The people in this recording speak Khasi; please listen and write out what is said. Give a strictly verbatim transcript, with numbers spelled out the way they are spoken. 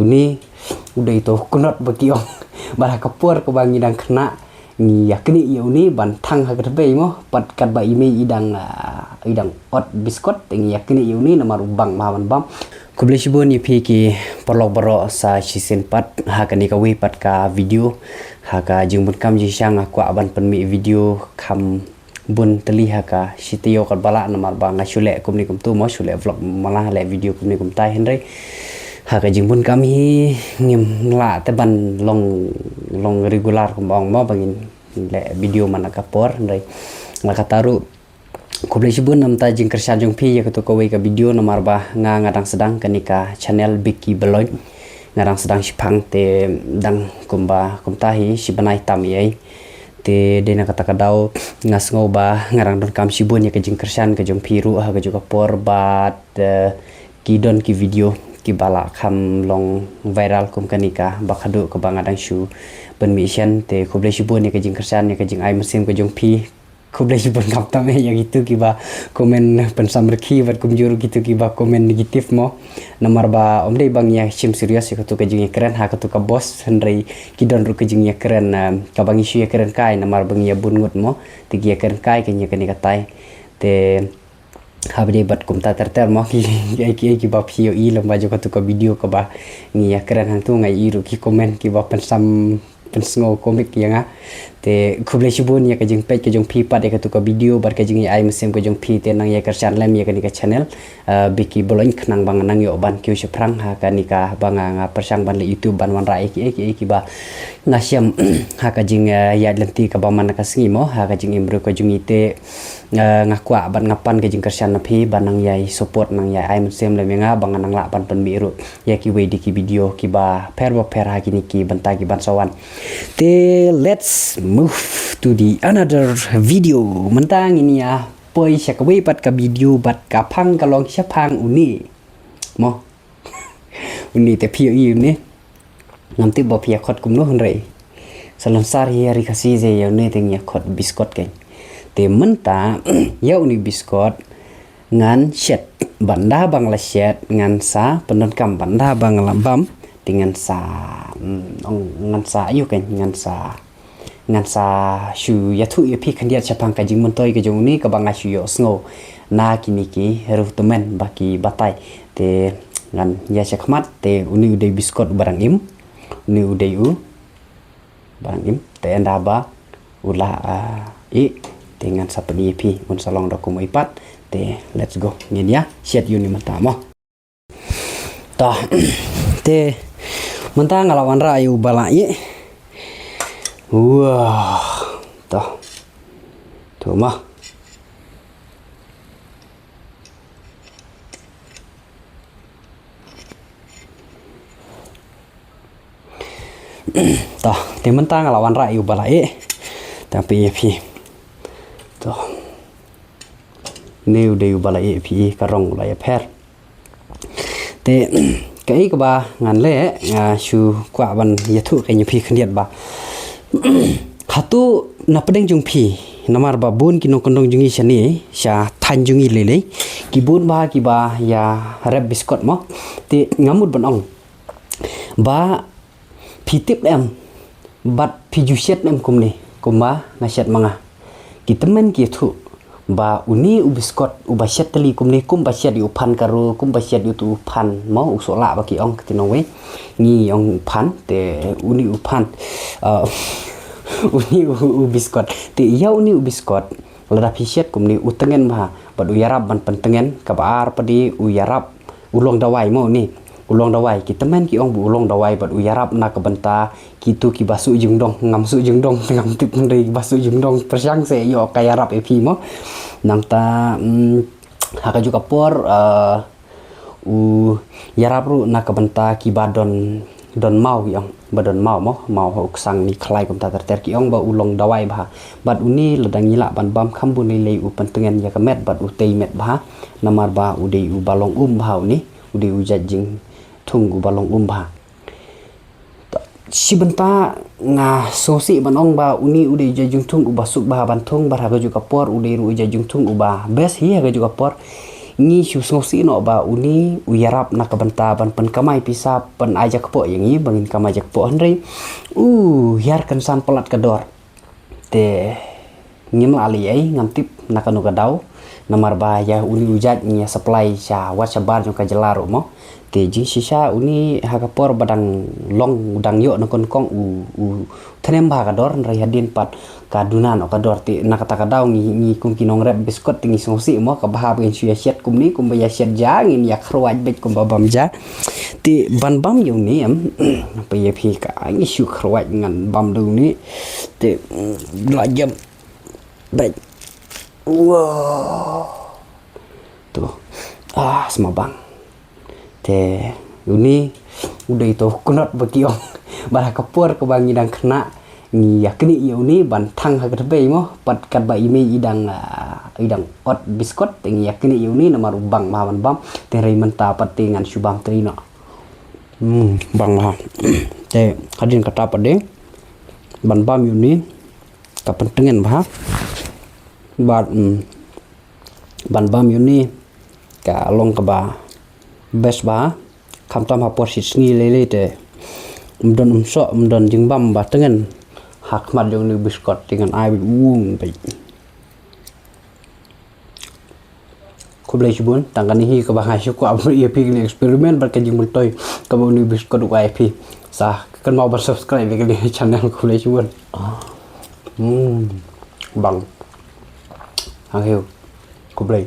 Uni u dei uto u knot ba ki ong. Bad ha ka por kaba ngi dang khynnah ngi ïa knieh ïa uni ban thang ha ka tbei mo, pat katba i mei i dang, ah, i dang ot biskot, te ngi ïa knieh ïa uni namar u bang bha ban bam. Khublei shibun ïa phi ki paralok baroh sa shisien pat ha kane kawei pat ka video. Ha ka jingbun kam jingshisha nga kwah ban pynmih video kham bun tylli ha ka shi taïew katba lah namar ba nga shu leh kumne kumto mo, shu leh vlog mala, leh video kumne kumtai, hynrei ha ka jingbun kam hi ngim lah te ban long, long regular kumba ong mo, ba ngin leh video man la ka por, hynrei la katta ruh khublei shibun namar ka jingkyrshan jong phi ïa kato kawei ka video namar ba nga, nga dang sdang kane ka channel Bicky Baloin. Nga dang sdang shiphang te dang kumba kumta hi shi bnai tam ei. Te dei na kata ka daw nga sngew ba nga dang donkam shibun ïa ka jingkyrshan ka jong phi ruh ha kajuh ka por bad, eh, ki don ki video kiba la kham long viral kum kane kaba khadduh kaba nga dang shu pynmih shen. Te khublei shibun ïa ka jingkyrshan ïa ka jingai mynsiem ka jong phi. Khublei shibun khamtam eh ïa kito kiba comment pynsam rkhie bad kumjuh ruh kito kiba comment negative mo. Namar ba ym dei ba ngi ïa shim serious ïa kato ka jingïakren ha kato ka bos, hynrei ki don ruh ka jingïakren, eh, kaba ngi shu ïakren kai namar ba ngi ïa bun ngut mo. Te ki ïakren kai ka ngi ïa kane katai. Te haba dei bad kumta ter ter mo ki, ki, ki, kiba phi ïohi lem ba jong kato ka video kaba ngi ïakren hangto, nga ïohi ruh ki comment kiba pynsam pynsngew komik ïa nga. Te khublei shibun ïa ka jingpeit ka jong phi pat ïa kato ka video bad ka jingai mynsiem ka jong phi, te nang ïa kyrshan lem ïa kane ka channel, eh, Bicky Baloin, khnang ba nga nang ïoh ban kiew shaphrang ha kane kaba nga, nga pyrshang ban leh YouTube ban wanrah ïa ki, ïa ki, ïa kiba nga shem ha ka jing, eh, ïaid lynti kaba man la ka sngi mo, ha ka jingim briew ka jong ngi te, eh, nga kwah bad nga pan ka jingkyrshan na phi ba nang ïai support, nang ïai ai mynsiem lem ïa nga ba nga nang lah ban pynmih ruh ïa kiwei de ki video kiba pher ba pher ha kine ki bynta ki ban sa wan. Te let's move to the another video. Mynta ngin ïa poi sha kawei pat ka video bad ka phang ka long shaphang une. Mo. Une te phi ïohi une. Ngam tip ba phi ïa khot kumno hynrei sa lonsar hi ha ri Khasi, ïa une te ngi ïa khot biskot keiñ. Te mynta ïa une biskot ngan shet, bad ynda ba nga la shet ngan sa pyndonkam, bad ynda ba nga la bam te ngan sa, mm, ong, ngan sa ïoh keiñ, ngan sa, ngan sa shu ïathuh ïa phi khyndiat shaphang ka jingmyntoi ka jong une kaba nga shu ïohsngew na kine ki riewtymmen ba ki batai. Te ngan ïa sha khmat, te une u dei biskot uba dang im, une u dei u ba dang im. Te ynda ba u la, ah, ih, te ngan sa pyni ïa phi un sa long da kumno pat. Te let's go, ngin ïa shet ïa une mynta mo. To, te mynta nga la wanrah ïa uba la ih. Wah, to. To mo. To, te mynta nga la wanrah ïa uba la ih. Tang phi ïa phi. To. Une u dei uba la ih, phi ïa ka rong u la ïapher. Te kaei kaba ngan leh, nga shu kwah ban ïathuh keiñ ïa phi khyndiat ba hato na pdeng jong phi, namar ba bun ki nongkyndong jong ngi shane sha thaiñ jong ngi lei lei ki bun bha kiba ïa rep biskot mo. Te nga mut ban ong ba phi tip em, bad phi ju shet em kumne kumba nga shet ma nga? Ki tymmen ki ïathuh ba une u biskot uba shet tylli kumne, kumba shet ïa u phan karo, kumba shet ïa uto u phan mo, u sohlah ba ki ong kti nongwei, ngi ong u phan, te une u phan, uh, une u, u biskot. Te ïa une u biskot lada phi shet kumne u tyngen bha, bad u ïarap ban pyntyngen. Kaba ar pat de u ïarap, u long dawai mo une. U long dawai, ki tymmen ki ong ba u long dawai bad u ïarap na ka bynta kito kiba suk jingdong, ngam suk jingdong, ngam tip hynrei kiba suk jingdong pyrshang se ïoh ka ïarap ïa phi mo. Nangta, mm, ha kajuh ka por, eh, u ïarap ruh na ka bynta kiba don, don maw ki ong, ba don maw mo, maw ha u ksang ne khlai kumta ter ter, ki ong ba u long dawai bha. Bad une lada ngi lah ban bam kham bun lei lei u pyntyngen ïa ka met bad u tei met bha. Namar ba u dei uba long um bha une, u dei u jait jingthung uba long um bha. Shi bynta nga sngewsih ban ong ba une u dei u jait jingthung uba suk bha ban thung, bad ha kajuh ka por u dei ruh u jait jingthung uba best hi ha kajuh ka por. Ngi shu sngewsih noh ba uni u ïarap na ka bynta ban pynkamai pisa, pyn-ai jakpoh ïa ngi ba ngin kamai jakpoh, hynrei u hiar kynsan palat ka dor. Te ngim lah leh ei, ngam tip na kano ka daw. Namar ba ïa uni u jait ngi ïa supply sha wat shabar jong ka jylla ruh mo. Te jingshisha uni ha ka por ba dang long, u dang ïoh na kongkong, u, u thnem bha ka dor, hynrei hadien pat ka duna noh ka dor. Te na kata ka daw ngi, ngi kum ki nongrep biskot te ngi sngewsih mo, ka bha ba ngin shu ïa shet kumne, kumba ïa shet ja ngin ïa khrwat beit kumba bam ja. Te ban bam ïa uni em, pa ïa phi ka ngi shu khrwat ngan bam da uni. Te la jem beit. Wow. Tu. Ah, sma bang. Te uni u dei to knot ba ki ong. Ba ha ka por kaba ngi dang khynnah ngi ïa knieh ïa uni ban thang ha ka tbei mo, pat katba i mei i dang, ah, i dang ot biskot te ngi ïa knieh ïa uni namar u bang bha ban bam. Te hynrei mynta pat te ngan shu bam tri noh. Hmm, bang bha. Te hadien kata pat de ban bam ïa uni ka pyntngen bha. Bad, mm, ban bam ïa uni ka long kaba best bha. Khamtam ha por shit sngi lei lei te ym don umsoh, ym don jingbam ba tngen ha khmat jong uni u biskot, te ngan ai beit, wung beit. Khublei shibun, tang kane hi kaba nga shu kwah ban ïa phi kane experiment bad ka jingmyntoi kaba uni u biskot u ai phi. Sa kynmaw ban subscribe ïa kane channel, khublei shibun. Hmm. Bang. Thank you. Khublei.